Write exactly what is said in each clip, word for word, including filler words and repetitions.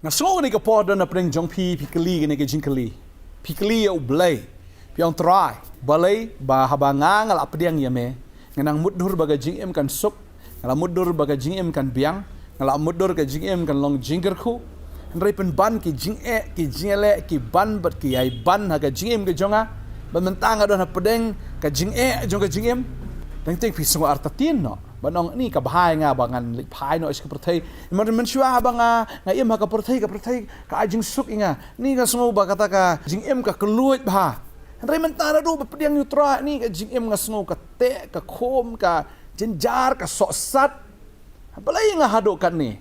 Nga sngew kane ka por don na pdeng jong phi, phi kylli kane ka jingkylli. Phi kylli ïa U Blei. Phi ong, Trai, balei ba haba nga nga la pdiang ïa me, nga nang mutdur ba ka jingim kan suk, nga la mutdur ba ka jingim kan biang, nga la mutdur ka jingim kan long jingkyrkhu. Hynrei pynban ki jingeh, ki jingeh, ki ban bad ki ïai ban ha ka jingim ka jong nga. Bad mynta nga don ha pdeng ka jingeh jong ka jingim. Teng teng phi sngew artatien noh. Ban ong ni ka bha ïa nga ba ngan leit phai noh sha ka pyrthei. Mynta mynshuwa haba nga nga im ha ka pyrthei, ka pyrthei ka ai jingsuk ïa nga. Ni nga sngew ba kata ka jingim ka kylluid bha. Hynrei mynta naduh ba pdiang ïa U Trai, ni ka jingim nga sngew ka teh, ka khum, ka jynjar, ka sohsat. Balei nga haduh katne?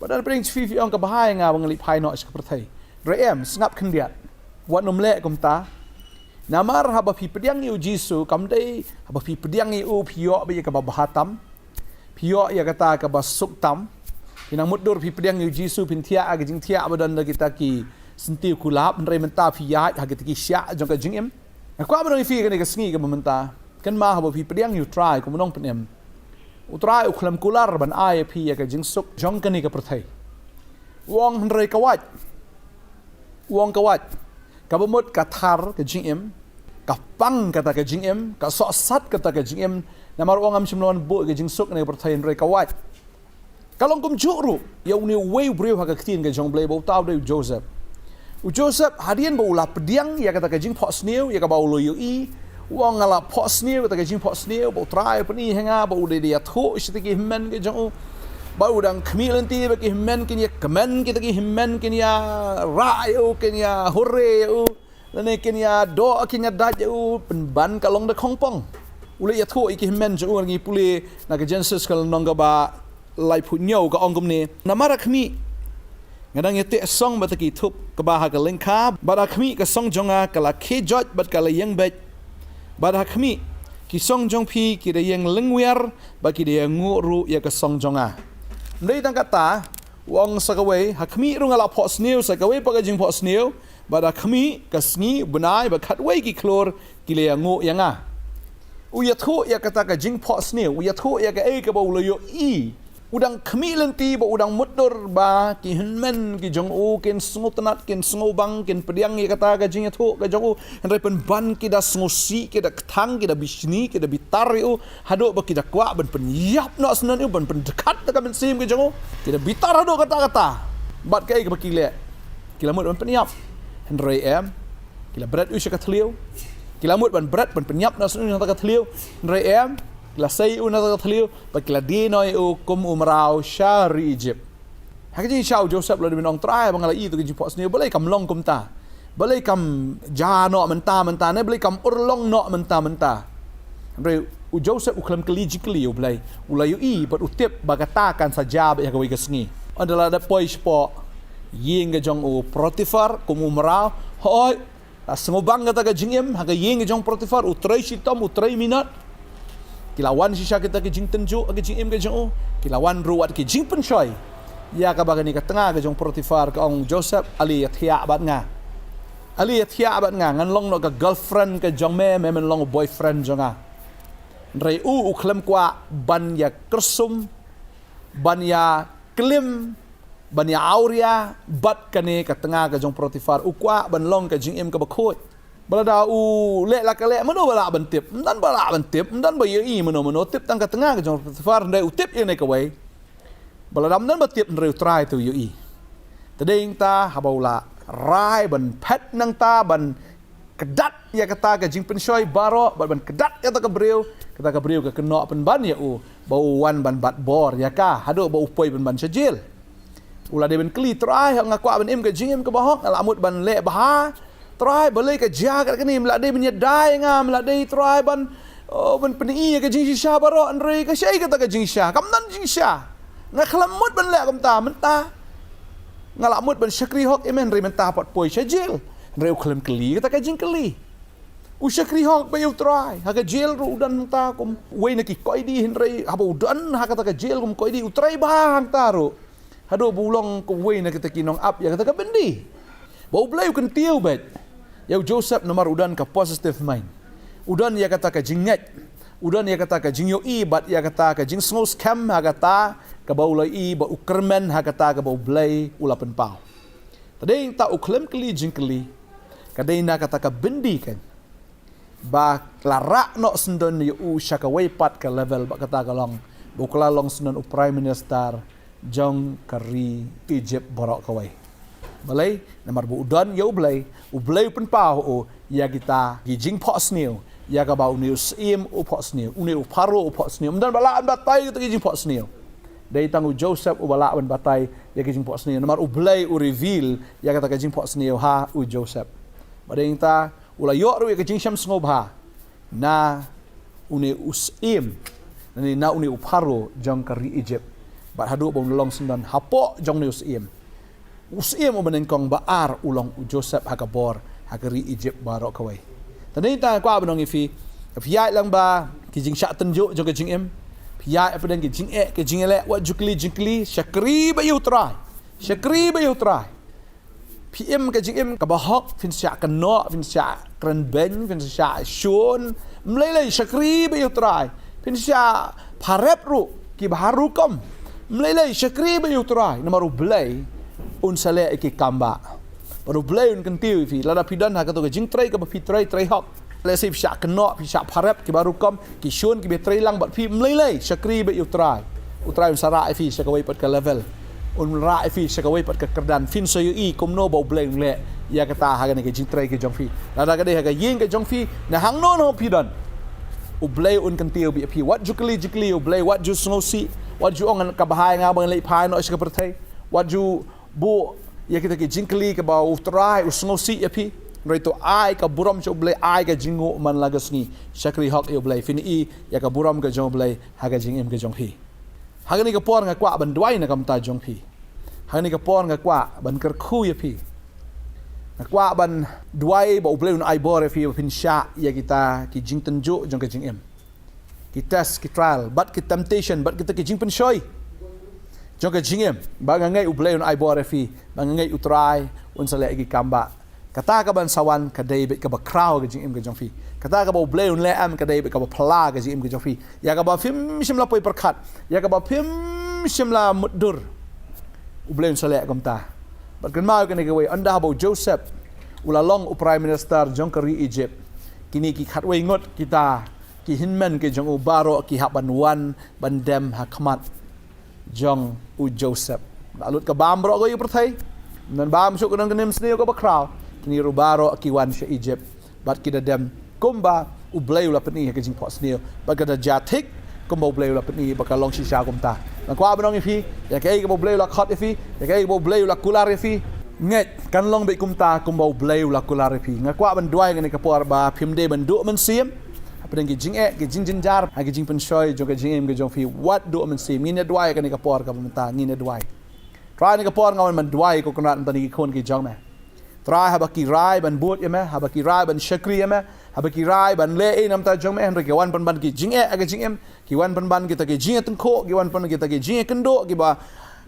Bad na pdeng jong phi phi ong ka bha ïa nga ba ngan leit phai noh sha ka pyrthei. Hynrei em, sngap khyndiat. Wat nym leh kumta. Namar haba phi pdiang ïa U Jisu, kam dei haba phi pdiang ïa U phi ïoh beit ïa kaba bha tam, phi ïoh ïa kata kaba suk tam. Phi nang mutdur phi pdiang ïa U Jisu, phin thiah ha ka jingthiah ba don da kita ki syntiew kulap, hynrei mynta phi ïaid ha kita ki shiah jong ka jingim. Nga kwah ban ong ïa phi kane ka sngi kaba mynta, kynmaw haba phi pdiang ïa U Trai kum U Nongpynim, U Trai u khlem kular ban ai ïa phi ïa ka jingsuk jong kane ka pyrthei. U ong hynrei ka wait. U ong ka wait. Kaba mut ka thar ka jingim, ka pang kata ka jingim, ka sohsat kata ka jingim. Namar u ong ngam shym la wan buh ka jingsuk ha kane ka pyrthei, hynrei ka wait. Ka long kumjuh ruh ïa une uwei u briew ha ka ktien ka jong U Blei ba uta u dei u Joseph. U Joseph hadien ba u la pdiang ïa kata ka jingphohsniew ïa kaba u la ïohi, u ong nga la phohsniew kata ka jingphohsniew ba U Trai u pyni ha nga, ba u dei da ïathuh sha kita ki hynmen ka jong u. Ba u dang khmih lynti ba ki hynmen kin ïa kmen, kita ki hynmen kin ïa rah ïa u, kin ïa hurre ïa u, lane kin ïa doh, kin ïa dait ïa u, pynban ka long da khongpong. U la ïathuh ïa ki hynmen jong u. Ngi pule na ka Genesis ka lynnong kaba laiphew hynñiew, ka ong kumne, namar ha khmih nga dang ïateh song bad kita ki thup kaba ha ka lyngkha, bad ha khmih ka song jong nga ka la khie joit bad ka la ïeng beit. Bad ha khmih ki song jong phi ki da ïeng lyngwiar bad ki da ïanguh ruh ïa ka song jong nga. Ym dei tang kata, u ong sa kawei, ha khmih ruh nga la phohsniew sa kawei pat ka jingphohsniew, bad ha khmih ka sngi, u bnai bad khatwei ki khlur ki la ïanguh ïa nga. U ïathuh ïa kata ka jingphohsniew, u ïathuh ïa kaei kaba u la ïohi. U dang khmih lynti ba u dang mutdur ba ki hynmen ki jong u kin sngewtynnad, kin sngewbang, kin pdiang ïa kata ka jingïathuh ka jong u. Hynrei pynban ki da sngewsih, ki da kthang, ki da bishni, ki da bitar ïa u. Haduh ba ki da kwah ban pynïap noh shuh ïa u, ban pyndyrkhap da ka mynsiem ka jong u. Ki da bitar haduh katta katta. Bad kaei kaba ki leh? Ki la mut ban pynïap. Hynrei em, ki la bret ïa u sha ka thliew. Ki la mut ban bret, ban pynïap noh shuh ïa u na kata ka thliew. Hynrei em, ki la sei ïa u na kata ka thliew, bad ki la die noh ïa u kum u mraw sha ri Ijipt. Ha ka jingshisha u Joseph u la dei ban ong, Trai, ba nga la ïohi ïa ka jingphohsniew, balei kam long kumta? Balei kam jia noh mynta mynta ne? Balei kam urlong noh mynta mynta? Hynrei u Joseph u khlem kylli jingkylli ïa U Blei. U la ïohi bad u tip ba kata kan sa jia beit ha kawei ka sngi. Ynda la dep poi shapoh ïing ka jong u Potiphar kum u mraw, hooid, la sngewbang kata ka jingim ha ka ïing ka jong u Potiphar, u trei shitom, u trei minot. Ki la wan shisha kita ki jingtynjuh ha ka jingim ka jong u. Ki la wan ruh wat ki jingpynshoi. Ïa kaba kane ka tnga ka jong u Potiphar ka ong, Joseph, ale ïathiah bad nga. Ale ïathiah bad nga, ngan long noh ka girlfriend ka jong me, me men long u boyfriend jong nga. Hynrei u u khlem kwah ban ïa kyrsum, ban ïa klim, ban ïa awria bad kane ka tnga ka jong u Potiphar. U kwah ban long ka jingim kaba khuid. Ba lada u leh la ka leh, mano ba lah ban tip? Ym don ba lah ban tip, ym don ba ïohi mano mano, tip tang ka tnga ka jong u Potiphar. Hynrei u tip ïa kane kawei, ba lada ym don ba tip, hynrei U Trai te u ïohi. Te dei nangta haba u la rai ban phet nangta, ban kdat ïa kata ka jingpynshoi baroh, bad ban kdat ïa kata ka briew, kata ka briew ka kynnoh pynban ïa u ba u wan ban bat bor ïa ka, haduh ba u poi pynban sha jel. U la dei ban kylli, Trai, nga kwah ban im ka jingim kaba hok, nga la mut ban leh bha. Trai, balei ka jia kat kane? Ym lah dei ban ïada ïa nga, ym lah dei, Trai, ban, oh, ban pyni ïa ka jingshisha baroh, hynrei ka shaei kata ka jingshisha? Kam don jingshisha. Nga khlem mut ban leh kumta mynta. Nga la mut ban shakri hok ïa me, hynrei mynta pat poi sha jel. Hynrei u khlem kylli kata ka jingkylli. U shakri hok beit ïa U Trai. Ha ka jel ruh u don hangta kum uwei na ki koidi, hynrei haba u don ha kata ka jel kum koidi, u trei bha hangta ruh. Haduh ba u long kum uwei na kita ki nongap ïa kata ka byndi. Ba U Blei u kyntiew beit ïa u Joseph namar u don ka positive mind. U don ïa kata ka jingngeit. U don ïa kata ka jingïohi bad ïa kata ka jingsngewskhem ha kata kaba u la ïohi, ba u kyrmen ha kata kaba U Blei u la pynpaw. Te dei ta u khlem kylli jingkylli, ka dei na kata ka byndi kan, ba la rah noh syndon ïa u sha kawei pat ka level, ba kata ka long ba u kylla long syndon u Prime Minister jong ka ri Egypt baroh kawei. Balei? Namar ba u don ïa U Blei, U Blei u pynpaw ïa u ïa kita ki jingphohsniew, ïa kaba une u syiem u phohsniew, une u Pharaoh u phohsniew. Ym don ba lah ban batai kita ki jingphohsniew. Dei tang u Joseph uba lah ban batai ïa ki jingphohsniew, namar U Blei u reveal ïa kata ka jingphohsniew ha u Joseph. Bad dei ta u la ïoh ruh ïa ka jingshem sngewbha na une u syiem, na une u Pharaoh jong ka ri Egypt. Bad haduh ba u long syndon hapoh jong une u syiem, u syiem uba nyngkong ba ar u long u Joseph ha ka bor ha ka ri Egypt baroh kawei. Te dei ta kwah ban ong ïa phi, phi ïaid lang ba ki jingshah tynjuh jong ka jingim, phi ïaid hapdeng ki jingeh ki jingïaleh, wat ju kylli jingkylli, shakri bha ïa U Trai. Shakri bha ïa U Trai. Phi im ka jingim kaba hok, phin shah kynnoh, phin shah kren beiñ, phin shah shun. Ym lei lei, shakri bha ïa U Trai. Phin shah pharep ruh kiba ha rukom. Ym lei lei, shakri bha ïa U Trai, namar U Blei un sa leh ïa ki kam bah. Bad U Blei un kyntiew ïa phi. Lada phi don ha kato ka jingtrei kaba phi trei, trei hok, lehse phi shah kynnoh, phi shah pharep kiba ha rukom, ki shun kiba trei lang bad phi, ym lei lei, shakri bha ïa U Trai. U Trai un sa rah ïa phi sha kawei pat ka level. Un rah ïa phi sha kawei pat ka kyrdan. Phin sa ïohi kumno ba U Blei un leh ïa kata ha kane ka jingtrei ka jong phi. Lada ka dei ha ka ïing ka jong phi, ne hangno hangno phi don, U Blei un kyntiew bha ïa phi. Wat ju kylli jingkylli ïa U Blei, wat ju sngewsih, wat ju ong kaba bha ïa nga ba ngan leit phai noh sha ka pyrthei. Wat ju buh ïa kita ki jingkylli kaba U Trai u sngewsih ïa phi. Hynrei to ai ka burom sha U Blei, ai ka jingnguh man la ka sngi. Shakri hok ïa U Blei, phin ïohi ïa ka burom ka jong U Blei ha ka jingim ka jong phi. Ha kane ka por nga kwah ban duwai na ka bynta jong phi. Ha kane ka por nga kwah ban kyrkhu ïa phi. Nga kwah ban duwai ba U Blei un ai bor ïa phi ba phin shah ïa kita ki jingtynjuh jong ka jingim, ki test, ki trial, bad ki temptation, bad kita ki jingpynshoi jong ka jingim. Ba nga ngeit U Blei un ai bor ïa phi, ba nga ngeit U Trai un sa leh ïa ki kam bah. Kata kaban sa wan ka dei beit kaba khraw ha ka jingim ka jong phi. Kata kaba U Blei un leh em ka dei beit kaba phylla ha ka jingim ka jong phi. Ïa kaba phim shym la poi pyrkhat, ïa kaba phim shym la mutdur, U Blei un sa leh kumta. Bad kynmaw kane kawei, ynda haba u Joseph u la long u Prime Minister jong ka ri Egypt, kine ki khatwei ngut kita ki hynmen ki jong u baroh ki hap ban wan ban dem ha khmat jong u Joseph. La lut ka bam baroh kawei ïa u pyrthei. Ym don bam shuh, ka don ka niam sniew kaba khraw. Kine ruh baroh ki wan sha Egypt bad ki da dem kumba U Blei u la pyni ha ka jingphohsniew, bad ka da jia thik kumba U Blei u la pyni, ba ka long shisha kumta. Nga kwah ban ong ïa phi, ïa kaei kaba U Blei u la khot ïa phi, ïa kaei kaba U Blei u la kular ïa phi, ngeit kan long beit kumta kumba U Blei u la kular ïa phi. Nga kwah ban duwai ha kane ka por ba phim dei ban duh mynsiem hapdeng ki jingeh, ki jingjynjar, ha ki jingpynshoi jong ka jingim ka jong phi. Wat duh mynsiem. Ngin ïa duwai ha kane ka por kaba mynta, ngin ïa duwai. Trai, ha kane ka por nga wan ban duwai, ko Kynrad, na ka bynta ki khun ki jong me. Trai, haba ki rai ban bud ïa me, haba ki rai ban shakri ïa me, haba ki rai ban leh ei na ka bynta jong me, hynrei ki wan pynban ki jingeh ha ka jingim, ki wan pynban kita ki jingïatyngkhuh, ki wan pynban kita ki jingïakynduh, kiba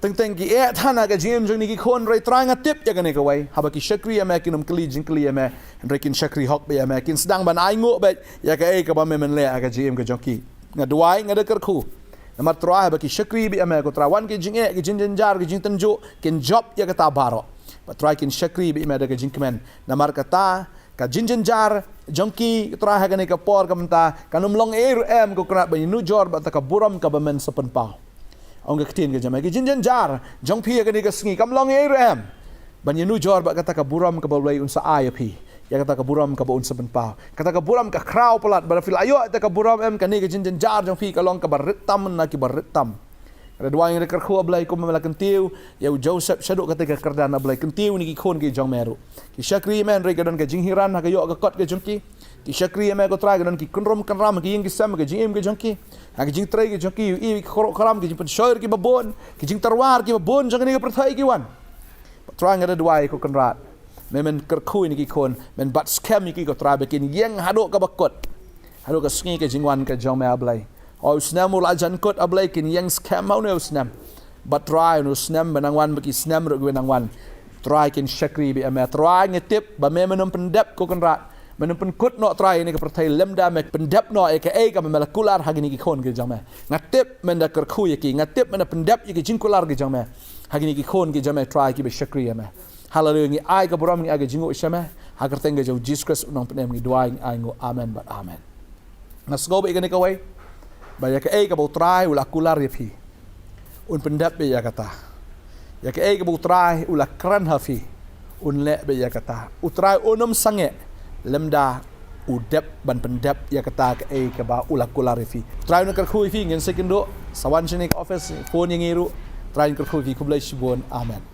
teng teng ki eh than ha ka jingim jong kine ki khun. Hynrei Trai, nga tip ïa kane kawei, haba ki shakri ïa me kin ym kylli jingkylli ïa me, hynrei kin shakri hok beit ïa me, kin sdang ban ainguh beit ïa kaei kaba me men leh ha ka jingim ka jong ki. Nga duwai, nga da kyrkhu. Namar Trai, haba ki shakri beit ïa me, ko Trai, wan ki jingeh, ki jingjynjar, ki jingtynjuh kin jop ïa kata baroh. Bad Trai, kin shakri beit ïa me da ka jingkmen. Namar kata ka jingjynjar jong ki, Trai, ha kane ka por ka mynta kan ym long ei ruh em, ko Kynrad, ban ïanujor bad kata ka burom kaba men sa pynpaw. Ong ka ktien ka jong me, ki jingjynjar jong phi ha kane ka sngi kam long ei ruh em ban ïanujor bad kata ka burom kaba U Blei un sa ai ïa phi, ïa kata ka burom kaba un sa pynpaw. Kata ka burom ka khraw palat, ba lada phi la ïoh ïa kata ka burom em, kane ka jingjynjar jong phi ka long kaba rit tam na kiba rit tam. Nga da duwai, nga da kyrkhu, A Blei, kumba me la kyntiew ïa u Joseph shaduh katei ka kyrdan, A Blei, kyntiew ïa kine ki khun ki jong me ruh. Ki shakri ïa me, hynrei ka don ka jinghiar ha ka ïoh ka kot ka jong ki. Ki shakri ïa me, ko Trai, ka don ki kynrum kynram ha ki ïing ki sem, ha ka jingim ka jong ki, ha ka jingtrei ka jong ki, ïa ki kynrum kynram, ki jingpynshoi kiba bun, ki jingtyrwa kiba bun jong kane ka pyrthei ki wan. Trai, nga da duwai, ko Kynrad, me men kyrkhu ïa kine ki khun, men bat skhem ïa ki, ko Trai, ba kin ïeng haduh kaba kut, haduh ka sngi ka jingwan ka jong me, A Blei. Hooid, u snem u la jan kut, A Blei, kin ïeng skhem ha une u snem. Bad Trai, une u snem ba nang wan bad ki snem ruh kiba nang wan, Trai, kin shakri beit ïa me. Trai, nga tip ba me men ym pyndep, ko Kynrad, men ym pynkut noh, Trai, ïa kane ka pyrthei lymda me pyndep noh ïa kaei kaba me la kular ha kine ki khun ki jong me. Nga tip men da kyrkhu ïa ki, nga tip men da pyndep ïa ki jingkular ki jong me ha kine ki khun ki jong me, Trai, kiba shakri ïa me. Haleluia, ngi ai ka burom, ngi ai ka jingngooh sha me. Ha ka kyrteng ka jong u Jisu Khrist u nongpynim ngi duwai, ngi ai nguh. Amen bad amen. Nga sngew ba ïa kane kawei, ba ïa kaei kaba U Trai u la kular ïa phi, un pyndep beit ïa kata. Ïa kaei kaba U Trai u la kren ha phi, un leh beit ïa kata. U Trai un ym sangeh lymda u dep ban pyndep ïa kata kaei kaba u la kular ïa phi. U Trai un kyrkhu ïa phi. Ngin sa ïakynduh, sa wan shane ka office, phone ïa ngi ruh. U Trai un kyrkhu ïa phi. Khublei shibun. Amen.